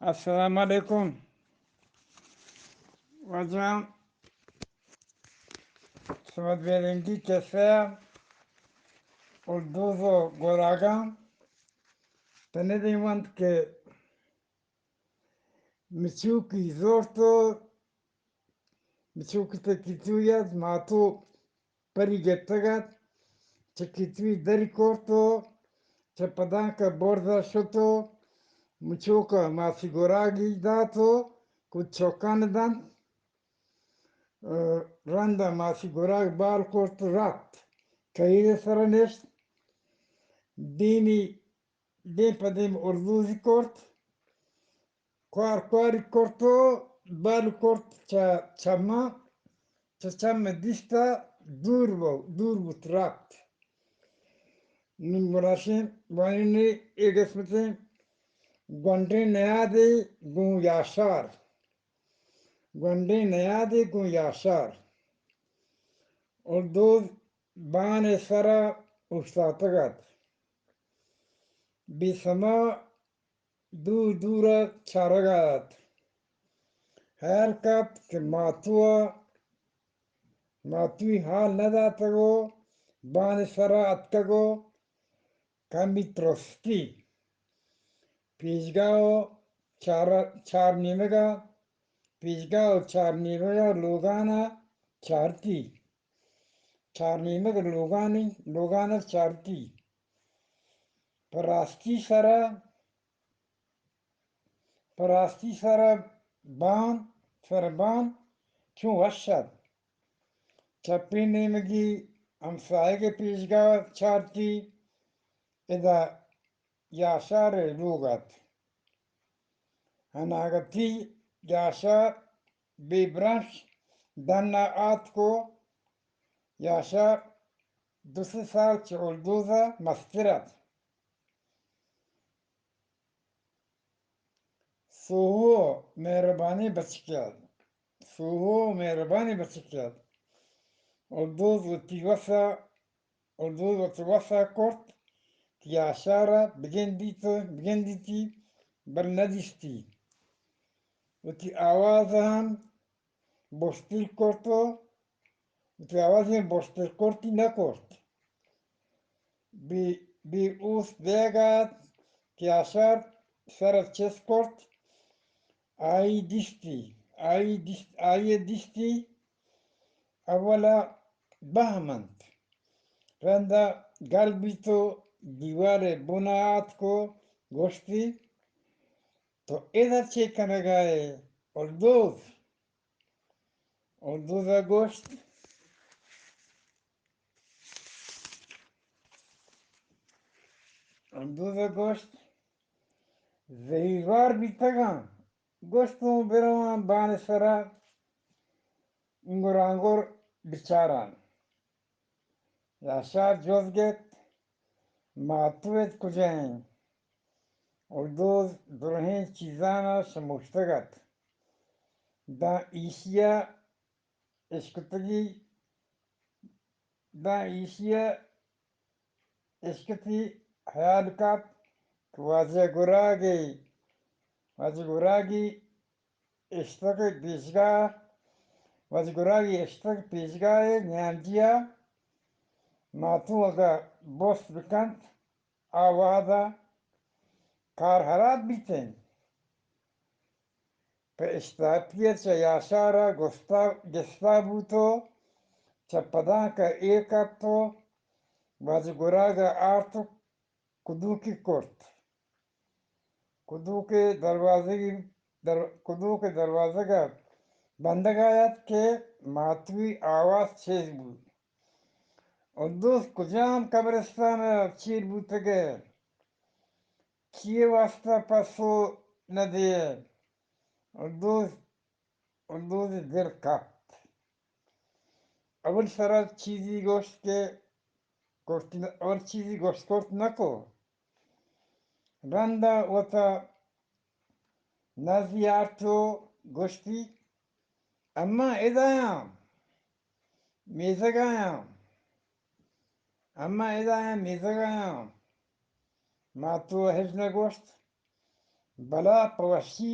السلام علیکم۔ واجہ سمت بیرنگی کسہ الدوز و گوراگاں تنے دیمنت کہ مچوکی زورتو، مچوکی تہ کیتوی ات، ماتو پری گپتگ ات، چہ کیتوی دری کرتو، چہ پدانکہ برزا شتو، مچوکا ماسی گوراگی داتو، کچ چوکان دنت، رندا ماسی گوراگ بال کرت رپت، کہیرے سرا نشت، دیمی دیم پہ دیم الدوزی کرت، کوار کواری کرت و بال کرت چہ چماں، چہ چم دیستہ دور بو، دور بوت رپت۔ نون گڑاشیں وانینی اے قسمتیں گونڈیں نیادے گوں یاشار، گونڈیں نیادے گوں یاشار۔ الدوز بان ء سرا اوشتاتگ ات۔ بے سما دور دور ء چارگ ء ات۔ ہیال کپت کہ ماتو ء ماتوی ہال نہ داتگ و بان ء سرا اتکگ و کمی ترستی۔ پیشگاہ و چار، چار نیمگ ء، پیشگاہ و چار نیمگ ء لوگان ء چارتی۔ چار نیمگ لوگانی، لوگان ء چارتی۔ پہ راستی سرا، پہ راستی سرا بان، سر بان چون وش ات۔ چپیں نیمگی ہمساہگ ء پیشگاہ چارتی، ادا یاشار ء لوگ ات۔ اناگتی یاشار بے برنش ڈن ء آتک و یاشار دو سے سال چہ الدوز ء مستر ات۔ سوہو مہربانی بچکے ات۔ سوہو مہربانی بچکے ات۔ الدوز وتی وسا، الدوز وتی وسا کرت کہ یاشار ء بگندیت، بگندیتی، بل ندیستی۔ وتی آواز ء ہم بشتر کرت و وتی آوازیں بشتر کرتی نہ کرت۔ بے، بے اوست دیگ ء ات کہ آشار سر ء چست کرت، آئی دیستی، آئی دیست، آئی ء دیستی، اول ء بہم انت۔ رند ء گل بیت و دیوال ء بن ء آتک و گوشتی، تو ادا چے کنگ ء ئے الدوز؟ الدوز ء گوشت، الدوز ء گوشت، زہیروار بیتگاں۔ گوشت، اوں برواں بان ء سرا انگرانگر بچاراں۔ یاشار جست گپت، ماتو ات کجا انت؟ الدوز درہیں چیزان ء شموشتگ ات۔ داں ایشی ء اشکتگی، داں ایشی ء اشکتی ہیال کپت کہ واجہ گراگے، واجہ گراگی اشتگ پیشگاہ، واجہ گراگی اشتگ پیشگاہ ء نیامجی ء ماتو اگاں بست بکنت، آ وہد ء کار ہراب بیت انت۔ پہ اشتاپی ء چہ یاشار ء گستا، گستا بوت و چہ پدانک ء ایر کپت و واجہ گراگ ء آرت و کدوکی کرت۔ کدوک ء دروازگی، در، کدوک ء دروازگ ء بندگ ء ات کہ ماتوی آواز چیز بوت۔ الدوز کجام قبرستان ء چیر بوتگ ئے؟ چی ء واستا پسو نہ دئے؟ الدوز، الدوز ء دل کپت۔ اول سرا چیزی گوشت کہ کرت نہ، اول چیزی گوشت کرت نہ کو۔ رندا وتا نزی آرت و گوشتی، اما ادایاں، میزگایاں، اما ادایاں میزگایاں۔ ماتو ہچ نہ گوشت۔ بلا پہ وشی،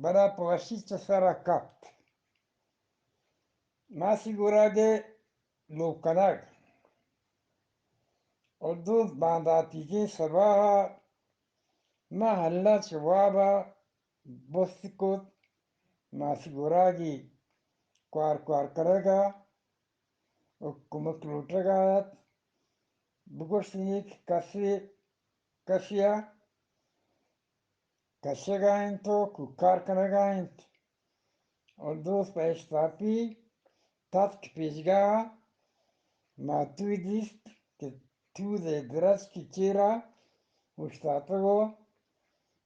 بلا پہ وشی چہ سرا کپت۔ ماسی گوراگے لوپ کنگ۔ اردوس بانداتیگیں سباہا ماں اللہ چہ وابا بست کت، ماسی گوراگی کوار کوار کنگا و کمک لوٹگا ات، بگوشتنی کہ کسے، کسیا کشگا انت و کوکار کنگا انت۔ اردوس پہ اشتاپی تتک پیشگاہا، ماتوی دیست کہ تودے درچکی چیرا اوشتاتگ و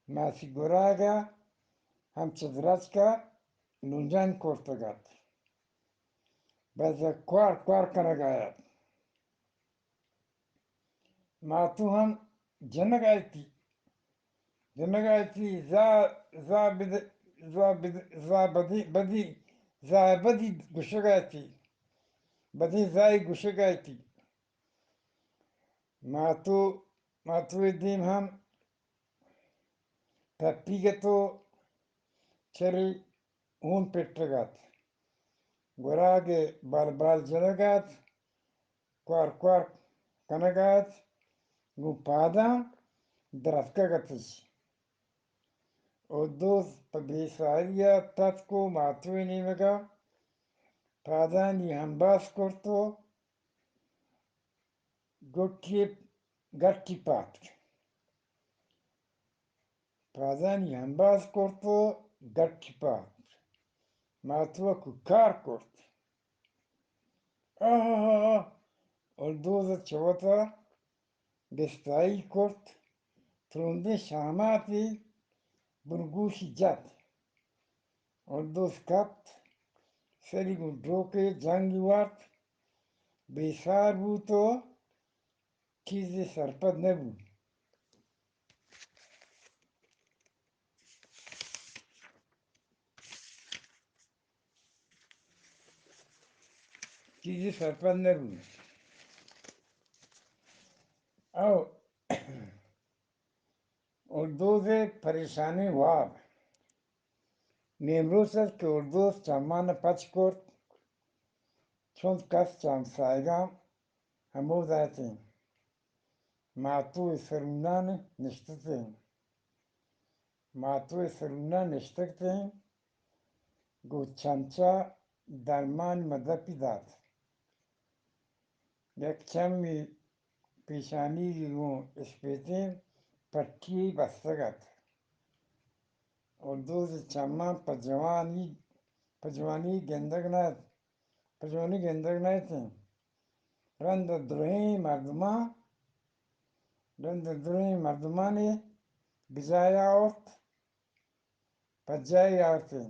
ماسی گوراگا ہم چہ درچکا لونجان کرتگ ات۔ بزگ کوار کوار کنگا ات۔ ماتو ہم جنگا اتی، جنگا اتی، زا، زا بد، زا بد، زا بدی، بدی، زا بدی گوشگا اتی، بدی زائی گوشگا اتی۔ ماتو، ماتوی دیم ہم تپیگ ات و چری ہون پٹگ ات۔ گوراگے بال بال جنگ ات، کوار کوار کنگ ات، گوں پاداں درتکگ اتش۔ اردوس پہ بے ساری ء تتک و ماتوئے نیمگ ء پادانی ہمباز کرت و گٹی گٹی پاتک۔ پادانی ہمباز کرت و گٹی پاتک۔ ماتو ء کوکار کرت۔ آہاہاہا! اردوز ء چہ وت ء بستائی کرت، ترندیں شاماتے بنگوشی جت۔ اردوز کپت، سری گوں ڈوکے جنگی وارت، بے سار بوت و چیزے سرپد نہ بوت۔ چیزے سرپد نہ بوت۔ او اردوز ء پریشانیں واب۔ نیمروچ ات کہ اردوز چماں پچ کرت، چنت کس چہ ہمساہگاں ہمودا اتیں۔ ماتو ء سرونان نشتتیں۔ ماتو ء سرونان نشتگتیں، گوں چمچہ درمان مدپی دات۔ یک چمی پیشانی گوں اسپیتیں پٹی بستگ ات۔ اردوز چماں پہ جوانی، پہ جوانی گندگ نہ ات، پہ جوانی گندگ نہ اتیں۔ رند درہیں مردماں، رند درہیں مردمانی بجایا آورت۔ پجائی آرتیں۔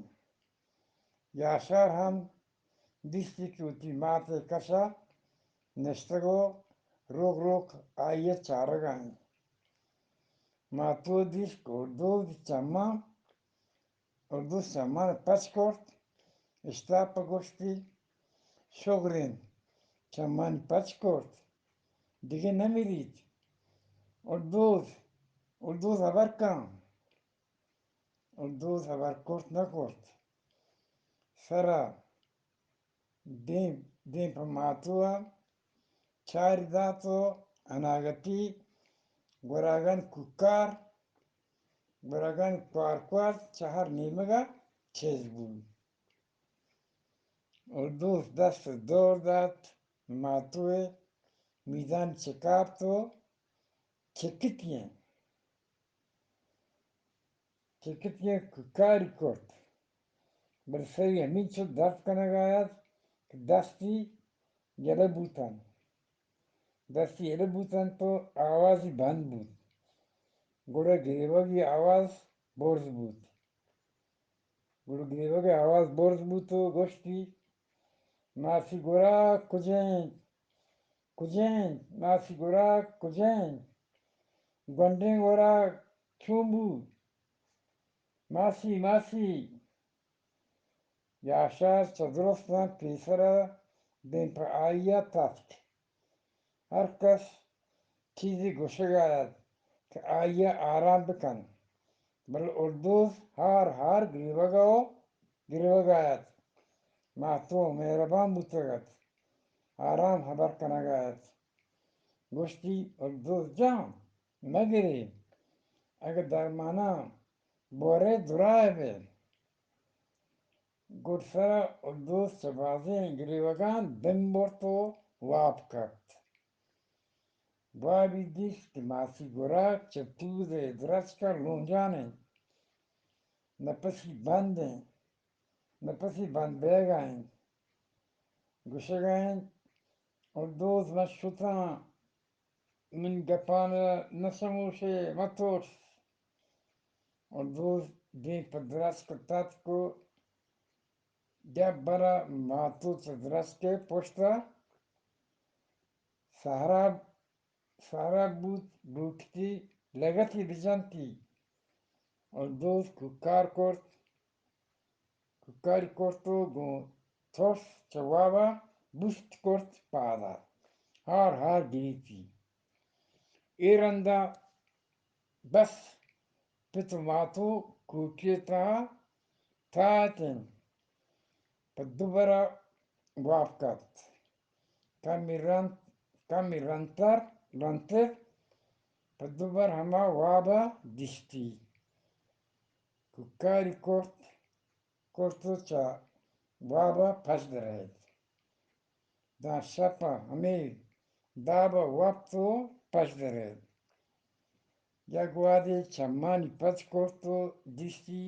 یاشار ہم دیستی کہ وتی مات ء کش ء نشتگ و روک روک آئی ء چارگ ء انت۔ ماتو دیست کہ اردوز چماں، اردوز چماں پچ کرت، اشتاپ ء گوشتی، شگریں چمانی پچ کرت، دگہ نہ مریت۔ اردوز، اردوز ہبر کن۔ اردوز ہبر کرت نہ کرت۔ سرا دیم، دیم پہ ماتو ء چاری دات و اناگتی گوراگن کوکار، گوراگن کوار کوار چہ ہر نیمگ ء چیز بوت۔ اردوز دست دور دات، ماتو ء میدان چکاپت و چکتی انت۔ چکتی ء کوکاری کرت، بلے سری ہمینچو درد کنگ ء ات کہ دستی یلہ بوت انت۔ دستی یلہ بوت انت و آوازی بند بوت۔ گڑا گریوگی آواز برز بوت۔ گڑا گریوگ ء آواز برز بوت و گوشتی، ماسی گوراک کجا انت؟ کجا انت؟ ماسی گوراک کجا انت؟ گونڈیں گوراک چون بوت؟ ماسی، ماسی! یاشار چہ درستاں پیسر ء دیم پہ آئی ء تتک۔ ہر کس چیزے گوشگ ء ات، کہ آئی ءَ آرام بکن، بلے الدوز ہار ہار گریوگ ءَ و گریوگ ءَ ات۔ ماتو مہربان بوتگ ات، آرام ہبر کنگ ءَ ات۔ گوشتی، الدوز جان، مہ گرے، اگہ درماناں بورے دراہ بئے۔ گڈسر ءَ الدوز چہ بازیں گریوگاں دم برت و واب کپت۔ وابی دیست کہ ماسی گراگ چہ توز ءِ درچک ءَ لونجان انت، نپسی بند انت، نپسی بند بیگ ءَ انت۔ گوشگ ءَ انت، الدوز من شتاں، من گپان ءَ نہ سموشے، مہ ترس۔ الدوز دیم پہ درچک ءَ تتک و یک برا ماتو چہ درچک ءِ پشت ءَ سہرا، سہرا بوت، بوکتی لگتی بجنتی۔ الدوز کوکار کرت، کوکاری کرت و گوں ترس چہ واب ءَ بوشت کرت پاد ءَ۔ ہار ہار گریتی۔ اے رندا بس پت و ماتو کوٹی ءِ تہا تہا اتنت۔ پہ دوبرا واب کپت۔ کمی رند، کمی رندتر، رندتر پہ دوبر ہما واب ءَ دیستی۔ کوکاری کرت، کرت و چہ واب ءَ پچ درہیت۔ داں شپ ءَ ہمے داب ءَ وپت و پچ درہیت۔ یک وہدے چمانی پچ کرت و دیستی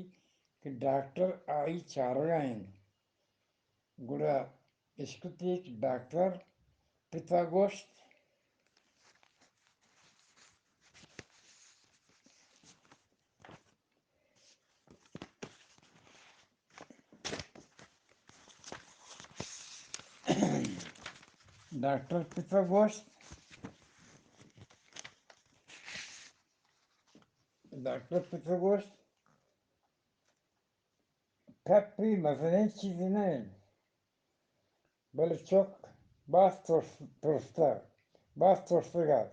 کہ ڈاکٹر آئی چارگ ءَ انت۔ گڑا اشکتی کہ ڈاکٹر پت ءَ گوشت، ڈاکٹر پت ءَ گوشت، ڈاکٹر پت ءَ گوشت، ٹپی مزنیں چیزے نہ انت، بلے چک باز ترس، ترستگ، باز ترسگ ات،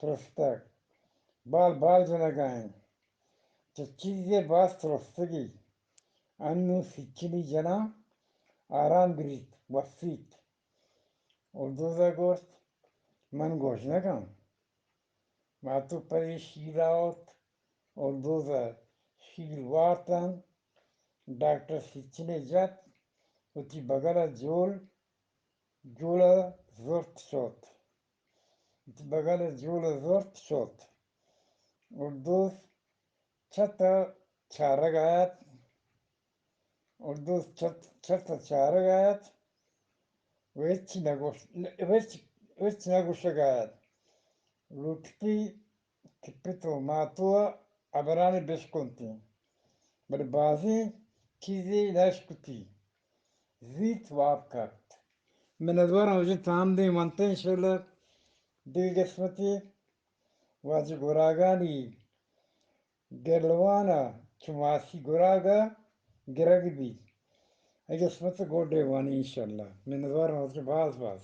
ترستگ، بال بال جنگ ءَ انت، چہ چیزے باز ترستگی۔ انوں سچنی جناں، آرام گریت، وسیت۔ الدوز ءَ گوشت، من گوشنگ آں۔ ماتو پرے شیر آورت، الدوز ءَ شیر وارت انت۔ ڈاکٹر سچنے جت، وتی بگل ءَ جول، جول ءَ زرت شت۔ وتی بگل ءَ جول ءَ زرت شت۔ الدوز چت ءَ چارگ ءَ ات۔ الدوز چت، چت ءَ چارگ ءَ ات و ہچی نہ گوش، ہچ، ہچ نہ گوشگ ءَ ات۔ لوٹتی کہ پت و ماتو ءَ ہبرانی بشکنتیں، بلے بازیں چیزے نہ اشکتی۔ زیت واب کپت۔ منتوار آں واجہ تام دیم ونت انشاءاللہ۔ دگہ قسمتے واجہ گراگانی گلوان ءَ چو ماسی گراگ ءَ گرگ بیت۔ اگہ قسمت گڈ ءَ وانی انشاءاللہ۔ منتوار آں واجہ باز باز۔